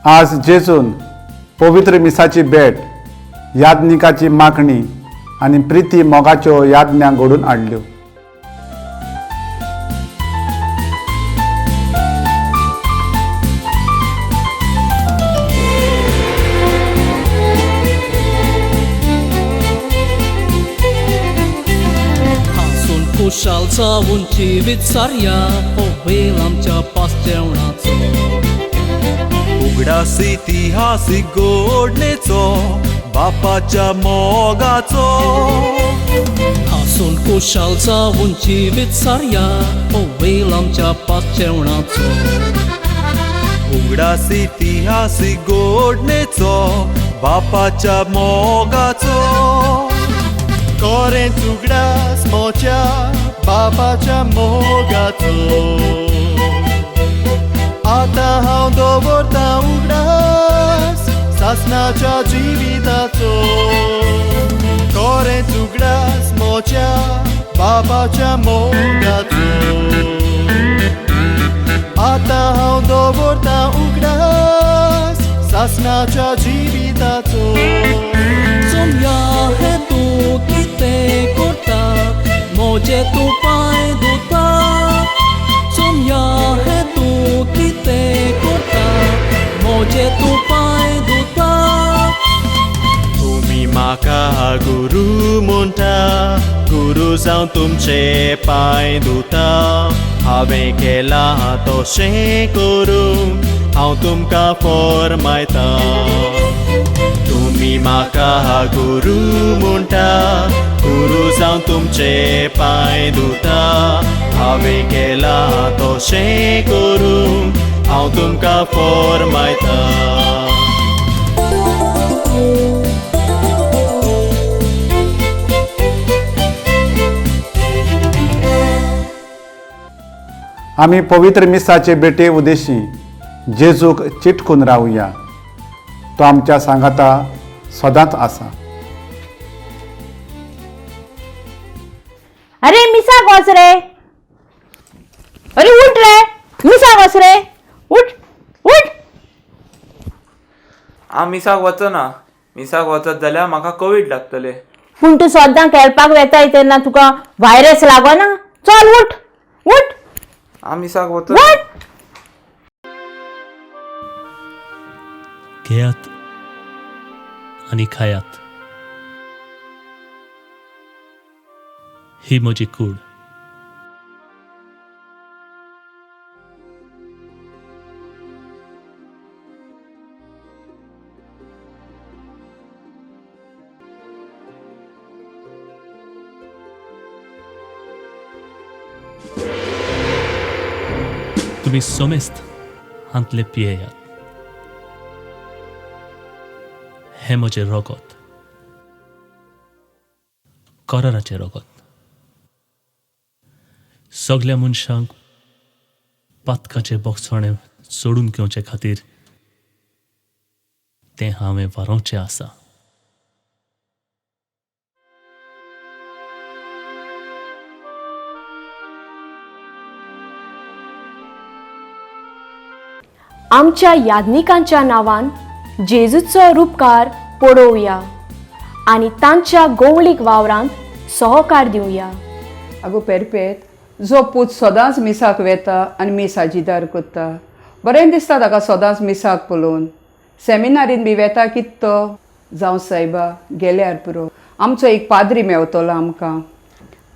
आज जेजून पवित्र मिसाची भेट, याज्ञिकाची मागणी आनी प्रिती मोगाच्यो याज्ञा घडून हाडल्यो. हांसून खुशाल जावन जिवीत सारया हो वेल आमच्या पास जेवणाचो. उगडास इतिहासीक गोडणेचो बापाच्या मोगाचो. हांसून खुशाल जावन जिवीत सारया हो वेल आमच्या पास जेवणाचो. उगडास इतिहासीक गोडणेचो बापाच्या मोगाचो. कोरेंच उगडास मोच्या बापाच्या मोगाचो. आतां हांव दवरतां उगडास सासणाच्या जिविताचो. कोरेंच उगडास मोच्या बापाच्या मोगाचो. आतां हांव दवरतां उगडास सासणाच्या जिविताचो. चोमया हें तूं कितें करता, म्हजे तूं पांय धुता. चोमया हें तूं कितें करता, म्हजे तूं पांय धुता. तुमी म्हाका गुरू म्हणटा, गुरू जावन तुमचे पांय धुता. हांवें केलां तशें करूंक हांव तुमकां फॉर्मायता. तुमी म्हाका गुरू म्हणटा, गुरू जावन तुमचे पांय धुता. हांवें केलां तशें करूंक हांव तुमकां फॉर्मायता. आमी पवित्र मिसाचे भेटे उदेशी जेजूक चिटकून रावया. तो आमच्या सांगाता सदांच आसा. अरे मिसाक वच रे, अरे उठ रे, मिसाक वच रे, उठ उठ. हांव मिसाक वचना. मिसाक वचत जाल्यार म्हाका कोवीड लागतले. पूण तूं सद्दां खेळपाक वेताय तेन्ना तुका व्हायरस लागना. चल उठ उठ हांव मिसाक वचना. उठ. घेयात आनी खायात, ही म्हजी कूड. तुमी समेस्त हांतले पियेयात, हें म्हजें रगत, कराराचें रगत. सगल्या मनशांक पातकाचें बोगसणें सोडून घेवचे खातीर तें हांवें वारोवचें आसा. आमच्या याज्ञिकांच्या नांवान जेजूचो रुपकार पळोवया आनी तांच्या गोवळीक वावरांत सहकार दिवया. आगो पेरपेत, जो पूत सदांच मिसाक वेता आनी मीस आजिदार करता, बरें दिसता ताका सदांच मिसाक पळोवन. सेमिनारीन बी वेता कित तो? जावं सायबा, गेल्यार पुरो, आमचो एक पाद्री मेवतलो आमकां.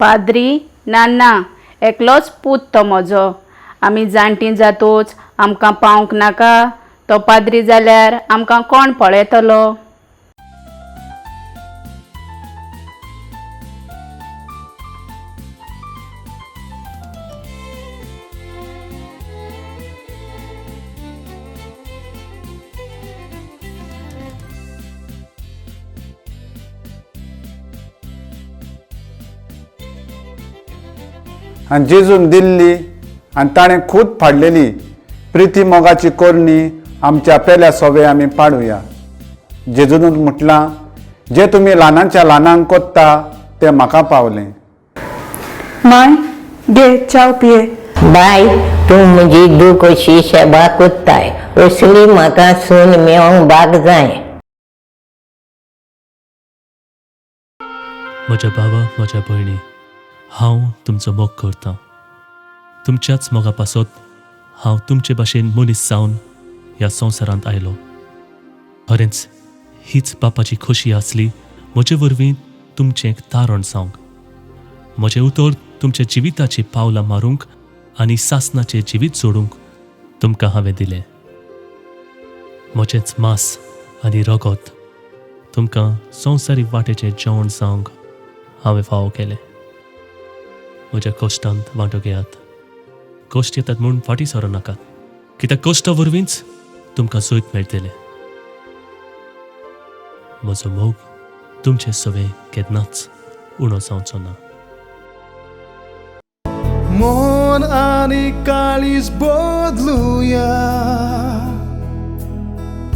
पाद्री ना ना, एकलोच पूत तो म्हजो. आमी जाणटीं जातूच आमकां पावंक नाका. तो पाद्री जाल्यार आमकां कोण पळयतलो? आनी जेजून दिल्ली आनी ताणें खूद फाडलेली प्रिती मोगाची कोरणी आमच्या पेल्या सोवे आमी पाडुया. जेजूनच म्हटलां, जे तुमी ल्हानांच्या ल्हानांक कोत्ता तें म्हाका पावलें. माय घे च्याव पिये. बाय, तूं म्हजी दूख कशी शेबा कोत्ताय असली म्हाका सून मेवोंक भाग जाय. म्हज्या भावा, म्हज्या भयणी, हांव तुमचो मोग करतां. तुमच्याच मोगा पासत हांव तुमचे भाशेन मनीस जावन ह्या संवसारांत आयलो. खरेंच हीच बापाची खोशी आसली म्हजे वरवीं तुमचें तारण जावंक, म्हजें उतर तुमच्या जिविताची पावलां मारूंक आनी सासनाचें जिवीत जोडूंक तुमकां हांवें दिलें. म्हजेंच मांस आनी रगत तुमकां संवसारीक वाटेचें जेवण जावंक हांवें फावो केलें. म्हज्या कश्टांत वांटो घेयात. कश्ट येतात म्हूण फाटीं सरूं नाकात, कित्याक कश्टा वरवींच तुमकां जैत मेळटलें. म्हजो मोग तुमचे सवें केन्नाच उणो जावचो ना. मन आनी काळीज बदलुया,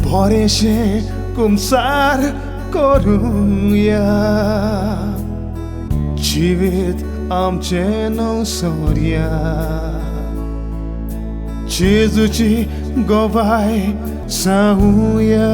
बरेंशें कुमसार करुया, जिवीत आमचें नवसोरया, जेजूची गवाय सांगुया.